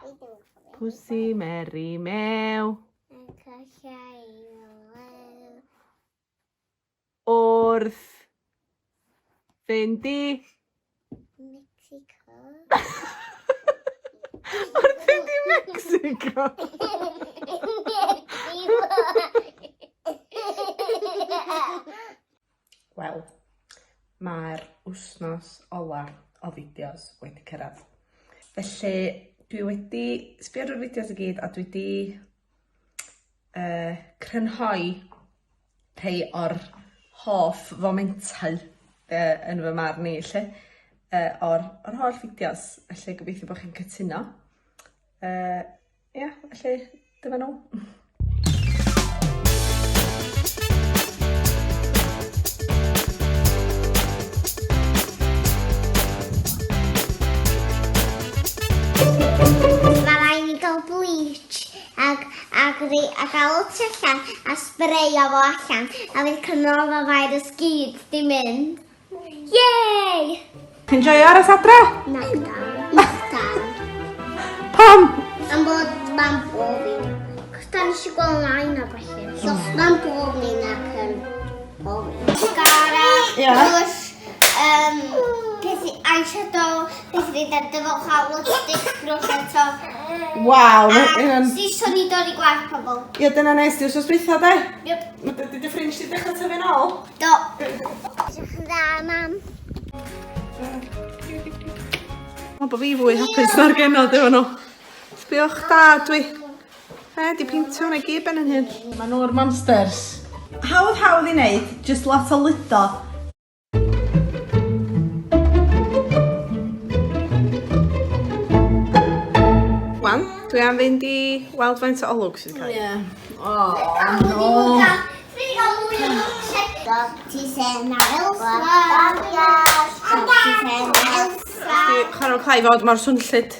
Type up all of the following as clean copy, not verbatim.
Pwsi Meri Mew. Wrth fynd i... Mexico. Wrth fynd i Mexico? Wel, mae'r wsnos ola o fideos wedi cyrraedd. Felly, dwi wedi sbio ar yr fideos i gyd a dwi 'di yy crynhoi rhei o'r hoff fomentau yy yn fy marn i 'lly yy o'r o'r holl fideos felly gobeithio bo' chi'n cytuno. Yy ia felly dyma n'w. Ma' rai' ni ga'l bleach ag ag rei a ga'l o tu allan a sbreio fo allan a fydd coronavirus gyd 'di mynd. Yay! Chi'n joio aros adre? Nacdan. Nacdan. Pam? Am bod ma'n boring. Cos da ni eisiau gweld nain a ballu. So ma'n boring ac yn boring. Mascara, blush, um, peth i eyeshadow, peth i fynd ar dy foch lipstick, brush eto. Waw, mae hynna'n... A sut o'n i dorri gwallt pobl. Ie, dyna nes di wsos dwytha, de? Yep. Mae dy, dy ffrinj di dechrau tyfu'n ôl? Do. Diolch yn dda, mam. Mae bo fi fwy hapus na'r genod efo nhw. Sbiwch da dwi. E, di peintio hwnna i gyd ben yn hyn. Mae nhw'r monsters. Hawdd hawdd i wneud, just lot o ludo. Wan, dwi am fynd i weld faint o olwg sydd cael. Ie. Oh, no. Dwi chwarae clai fod mor swnllyd,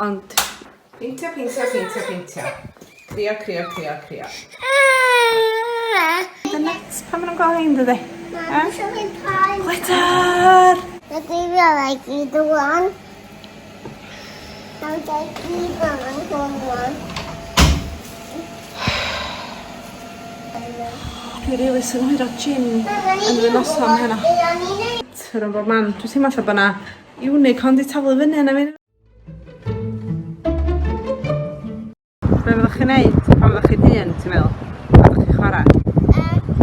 ond Peintio, peintio, peintio, peintio. Crio, crio, crio, crio. The nuts, pan maen nhw'n gweld hein, dydy? Eh? Glitter! Mae gwylio lai gyd rwan. Mae'n dweud gyd rwan, rwan. Dwi rili synhwyro gin yn fy noson heno. Glitter yn bob man. Dwi'n teimlo fatha bod 'na unicorn 'di taflu fyny arna fi. Be fyddwch chi'n neud pan fyddwch chi'n hŷn, ti'n meddwl? Pan fyddwch chi'n chwarae?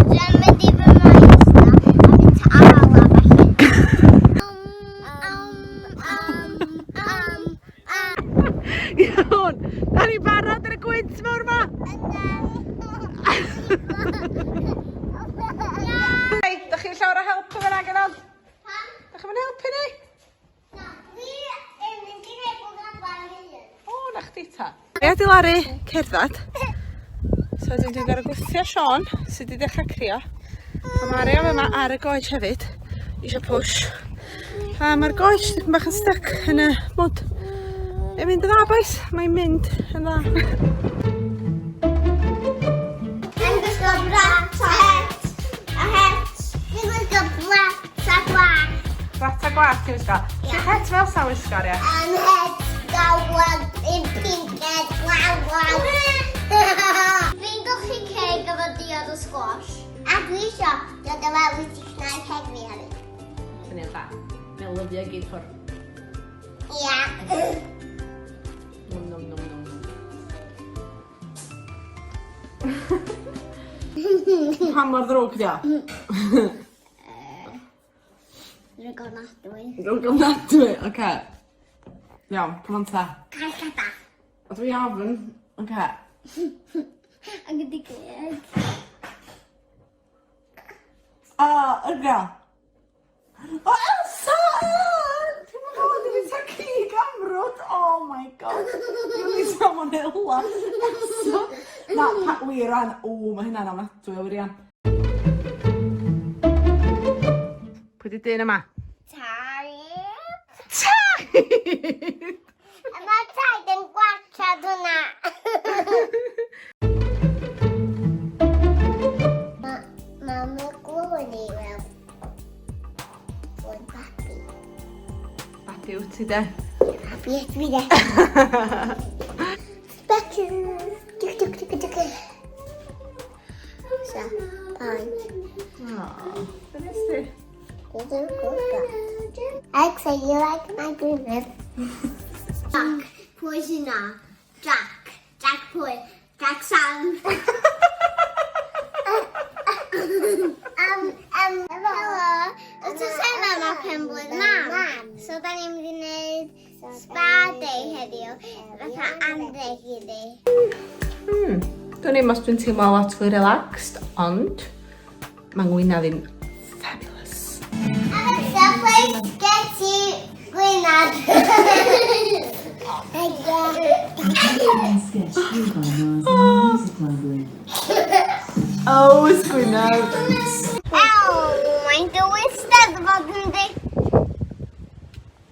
Dwi'n mynd i fy maes na a bwyta afal a ballu. Iawn, da ni barod ar y gwynt mawr ma? Hei, da chi'n llawer o help yn fan'na genod? Da chi'n mynd helpu ni? Na, dwi yn mynd i wneud bod yn chwarae O, na chdi ta. Dwi a Dilaru cerdded. So wedyn dwi'n gorfod gwthio Siôn, sydd wedi dechrau crio. A mae Arian yma ar y goets hefyd, eisiau push. A mae'r goets dipyn bach yn stuck yn y mwd. Mae'n mynd yn dda, boys. Mae'n mynd yn dda. Dwi'n gwisgo brat a het. A het. Dwi'n gwisgo brat a gwallt. Brat a gwallt ti'n wisgo? Ie. Sut het fel sa'n wisgo, Aria? Het gawod yn pink a gwawod. Fi'n golchi ceg efo diod o squash. A dwi isio dod o weld wyt ti'n cnau ceg fi hefyd. Syniad da. Mae'n lyfio gyd ffwrdd. Ia. Nom nom nom nom nom. Pa mor ddrwg 'di o? Drwg ofnadwy. Drwg ofnadwy, oce. Iawn, come on ta. Cau llada. O dwi ofn, oce. Ag ydi geg. O, yga. O, Elsa! Dwi'm yn gwybod i fwyta cig amrwd. Oh my god. Dwi'n mynd salmonella. Elsa! Na, pa, wir rwan. O, mae hynna'n ofnadwy o wirion. Pwy 'di dyn yma? Taid. Taid! Mae taid yn gwarchod hwnna. Mae mam yn glywed ni fel bod babi. Babi wyt ti de? Babi ydw i de. Pwy sy'n na? Jack. Jack pwy? Jack Sam. Helo. Wythnos yma mae pen blwydd mam. So da ni'n mynd i wneud spa day heddiw. Fatha anreg iddi. Dwi'n i'm os dwi'n teimlo lot fwy relaxed, ond mae ngwynaf i'n fabulous. Alexa, play Getty Gwynad. Sketch 3 by Mars Music Library. Oh, it's Gwynaf. Ew, mae'n dywys steddfod yn di.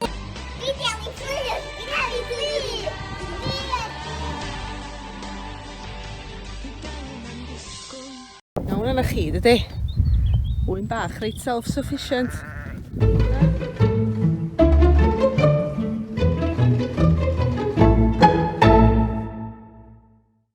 Fi di cael ei fflur, fi di cael ei fflur. Iawn yna chi, dydy? Wyn bach, reit self-sufficient.